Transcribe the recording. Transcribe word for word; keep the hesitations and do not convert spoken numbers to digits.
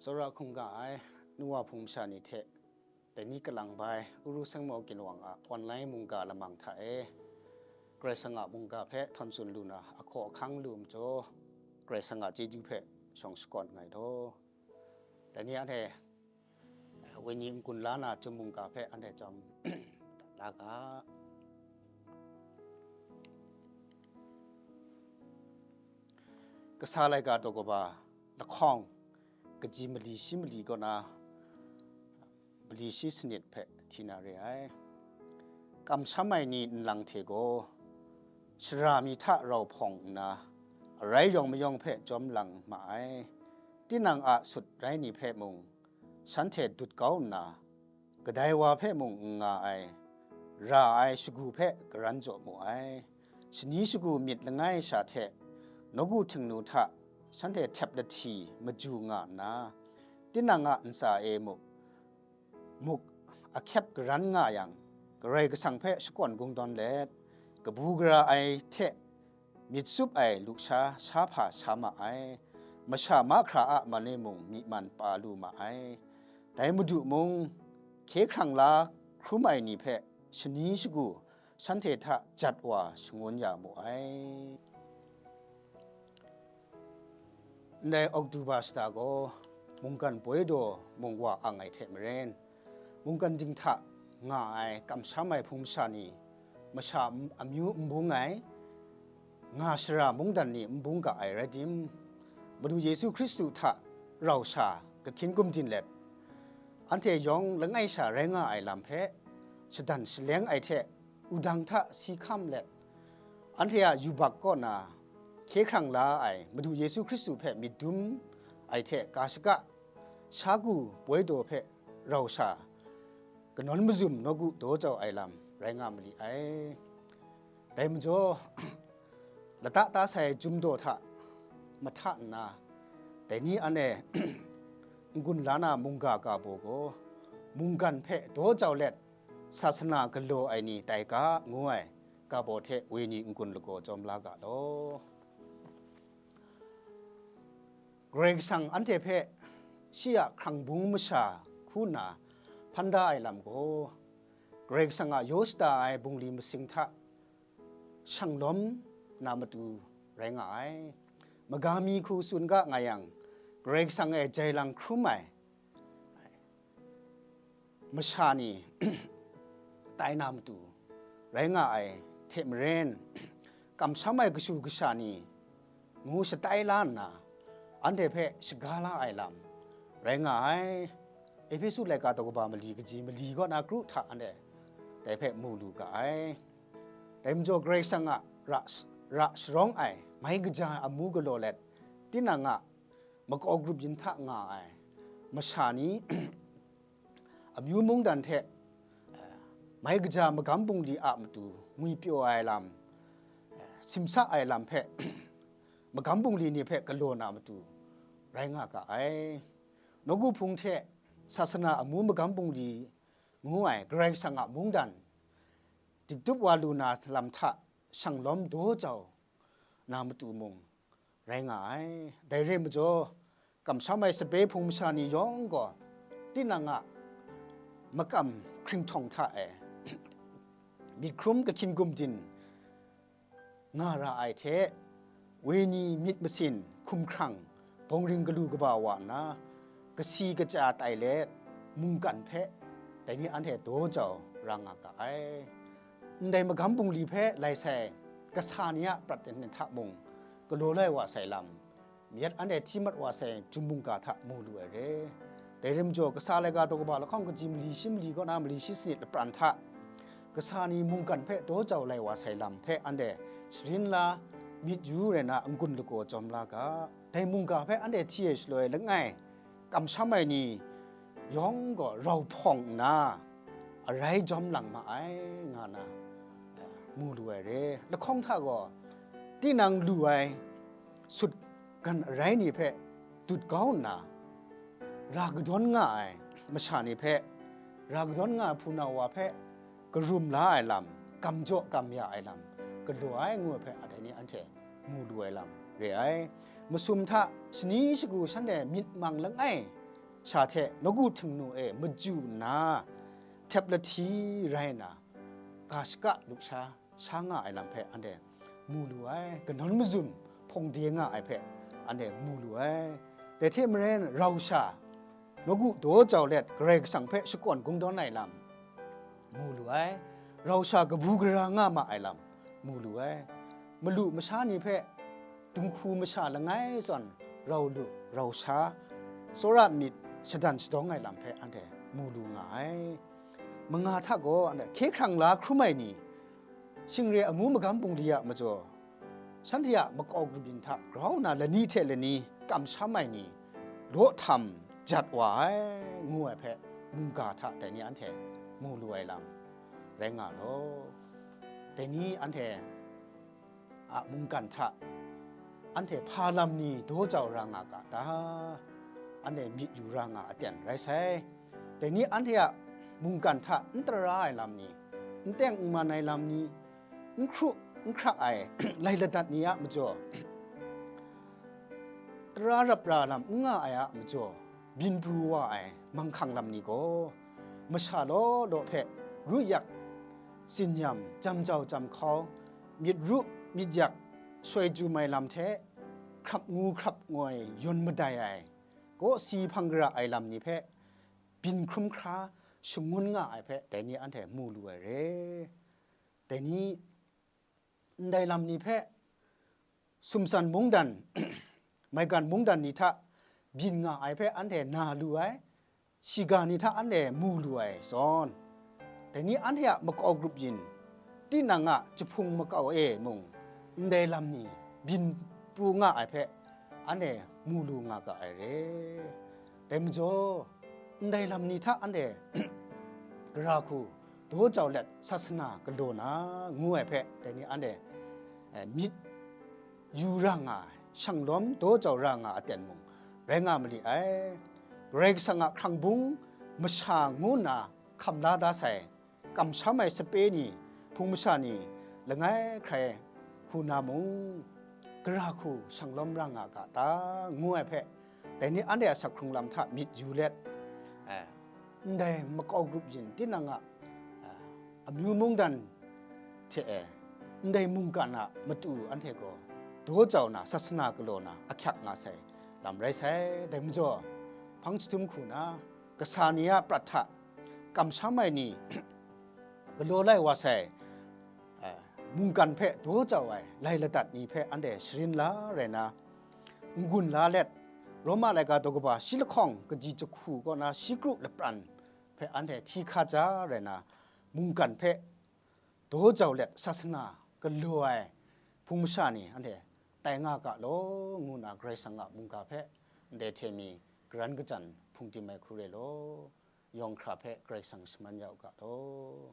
Tsawra hkungga ai nu wa hpung masha ni hte dai ni kalang bai Uru Sengmaw Ginwang a online mungga lamang hta e Karai Kasang a mungga hpe htawn tsun lu na ahkaw ahkang lu majaw, Karai Kasang a chyeju hpe shawng shakawn nngai law. Dai ni anhte, eh, wenyi n-gun la na chyum mungga hpe anhte chyawm dat la ga. Kasa laika daw kaba lahkawng kaji mali shi mali kaw na, mali shi sanit hpe hti na re ai. Kamsham ai ni nlang hte gaw, shara mi hta rau hpawng nna, arai yawng mayawng hpe jawm lang ma ai. Tinang a sut rai ni hpe mung, shanhte dut kau nna, kadai wa hpe mung n nga ai, ra ai shagu hpe karan jaw mu ai. Shani shagu myit langai sha hte nawku htingnu hta shanhte htep lahti maju nga nna, tinang a ntsa e muk, muk ahkyep karan nga yang, Karai Kasang hpe shakawn kungdawn let, kabu gara ai hte myit tsup ai lusha sha hpa sha ma ai, masha mahkra a man e mung myi man pa lu ma ai. Dai Madu mung, hkye hkrang la hkrum ai ni hpe shani shagu shanhte hta jat wa shangun ya mu ai. Ndai Oktoba shata gaw mungkan poi daw mung wa ang ai hte maren, mungkan dinghta nga ai kamsham ai hpung masha ni, masha amyu n bung ai, nga shara mungdan ni n bung ga ai rai tim, Madu Yesu Hkristu hta rau sha kahkyin gumdin let, anhte yawng langai sha rai nga ai lam hpe shadan shaleng ai hte wudang hta si hkam let, anhte a yubak kaw na hkye hkrang la ai Madu Yesu Hkristu hpe myit dum ai hte ga shaka, sha ku poi daw hpe rau sha kanawn mazum nawku daw jau ai lam rai nga ma li ai. Dai majaw, lata ta sai jum daw hta mahta nna, dai ni anhte n-gun la na mungga ga baw gaw, mungkan hpe daw jau let, sasana galaw ai ni tai ga, ngu ai ga baw hte wenyi n-gun lagaw jawm la ga law. Karai Kasang anhte hpe shi a hkrang bung masha hku nna hpan da ai lam gaw, Karai Kasang a yaw shada ai bungli masing hta shang lawm na matu rai nga ai. Magami hku tsun ga nga yang, Karai Kasang e jai lang hkrum ai masha ni tai na matu rai nga ai hte maren, kamsham ai kashu kasha ni ngu shatai la nna, anhte hpe shaga la ai lam rai nga ai. Ehpesu laika daw kaba mali kaji mali kaw na kru hta anhte dai hpe mu lu ga ai. Dai majaw Karai Kasang a ra, ra sharawng ai mai kaja amu galaw let, tinang a makau grup yin hta nga ai masha ni, amyu mungdan hte, eh, mai kaja magam bungli a matu ngwipyaw ai lam, eh, simsa ai lam hpe, magam bungli ni hpe galaw na matu rai nga ga ai. Nawku hpung hte sasana amu magam bungli ngu ai Karai Kasang a mungdan diktup wa lu na lam hta shang lawm daw jau na matu mung rai nga ai. Dai re ai majaw, kamsham ai sape hpung masha ni yawng gaw, tinang a makam hkringhtawng hta e myit hkrum kahkyin gumdin nga ra ai hte, wenyi myit masin hkumhkrang bawngring galu kaba wa nna, kasi kaja tai let, mungkan hpe dai ni anhte daw jau ra nga ga ai. Ndai magam bungli hpe lai sai kasa ni a prat ni hta mung galaw lai wa sai lam, myit anhte hti mat wa sai jum mungga hta mu lu ai re. Dai rim jaw, kasa laika daw kaba lahkawng kaji mali shi mali kaw na mali shi sanit lapran hta, kasa ni mungkan hpe daw jau lai wa sai lam hpe anhte sharin la myit yu rai na n-gun lagaw jawm la ga. Dai mungga hpe anhte hti ai shaloi langai, kamsham ai ni yawng gaw rau hpawng nna, arai jawm lang ma ai, nga na, eh, mu lu ai re. Lahkawng hta gaw, tinang lu ai sut gan arai ni hpe dut kau nna, ra kadawn nga ai masha ni hpe, ra kadawn nga ai hpunau wa hpe, karum la ai lam, gam jaw gam ya ai lam, galaw ai ngu ai hpe, a dai ni anhte mu lu ai lam re ai. Masum hta shani shagu shanhte myit mang langai sha hte nawku htingnu e maju nna, htep lahti rai nna, ga shaka lusha sha nga ai lam hpe anhte mu lu ai, kanawn mazum hpawng de nga ai hpe anhte mu lu ai. Dai hte maren, rau sha nawku daw jau let Karai Kasang hpe shakawn kungdawn ai lam mu lu ai, rau sha kabu gara nga ma ai lam mu lu ai, malu masha ni hpe dinghku masha langai zawn rau lu, rau sha, tsawra myit shadan shadawng ai lam hpe anhte mu lu nga ai. Manga hta gaw anhte hkye hkrang la hkrum ai ni, shingre amu magam bungli a majaw, shanhte a makau grup yin hta grau nna lani hte lani kamsham ai ni, law htam jat wa ai, ngu ai hpe mungga hta dai ni anhte mu lu ai lam rai nga law. Dai ni anhte a mungkan hta anhte hpa lam ni daw jau ra nga ga ta? Anhte myit yu ra nga aten rai sai. Dai ni anhte a mungkan hta n tara ai lam ni, n teng n man ai lam ni, n hkru n hkrak ai lai ladat ni a majaw, tara rap ra lam n nga ai a majaw, byin pru wa ai manghkang lam ni gaw, masha law law hpe ru yak tsinyam, jam jau jam hkau, myit ru myit yak shoi chyu mai lam hte, hkrap ngu hkrap ngoi yawn madai ai, kawsi hpang gara ai lam ni hpe byin hkrum hkra shangun nga ai hpe, dai ni anhte mu lu ai re. Dai ni ndai lam ni hpe sumsan mungdan, maigan mungdan ni hta byin nga ai hpe anhte na lu ai, shiga ni hta anhte mu lu ai zawn, dai ni anhte a makau grup yin, tinang a jahpung makau e mung, ndai lam ni byin pru nga ai hpe anhte mu lu nga ga ai re. Dai majaw, ndai lam ni hta anhte gara hku daw jau let sasana galaw na ngu ai hpe, dai ni anhte, eh, myit yu ra nga ai, shanglawm daw jau ra nga aten mung rai nga ma li ai. Karai Kasang a hkrang bung masha ngu nna hkam la da sai, kamsham ai sape ni, hpung masha ni langai hkrai hku na mung, gara hku shanglawm ra nga ga ta, ngu ai hpe, dai ni anhte a sak hkrung lam hta myit yu let, eh, ndai makau grup yin tinang a, eh, amyu mungdan hte e, ndai mungkan a matu anhte gaw daw jau na, sasana galaw na ahkyak nga sai lam rai sai. Dai majaw, hpang jahtum hku na, kasa ni a prat hta kamsham ai ni galaw lai wa sai, eh, mungkan hpe daw jau ai lai ladat ni hpe anhte sharin la rai na, n-gun la let, Roma laika daw kaba shi lahkawng kaji jahku kaw na shi kru lapran hpe anhte hti hka ja rai na, mungkan hpe daw jau let sasana galaw ai hpung masha ni anhte tai nga ga law, ngu na Karai Kasang a mungga hpe ndai hte mi garan kajan hpung tim ai hku re law, yawng hkra hpe Karai Kasang shaman ya u ga law.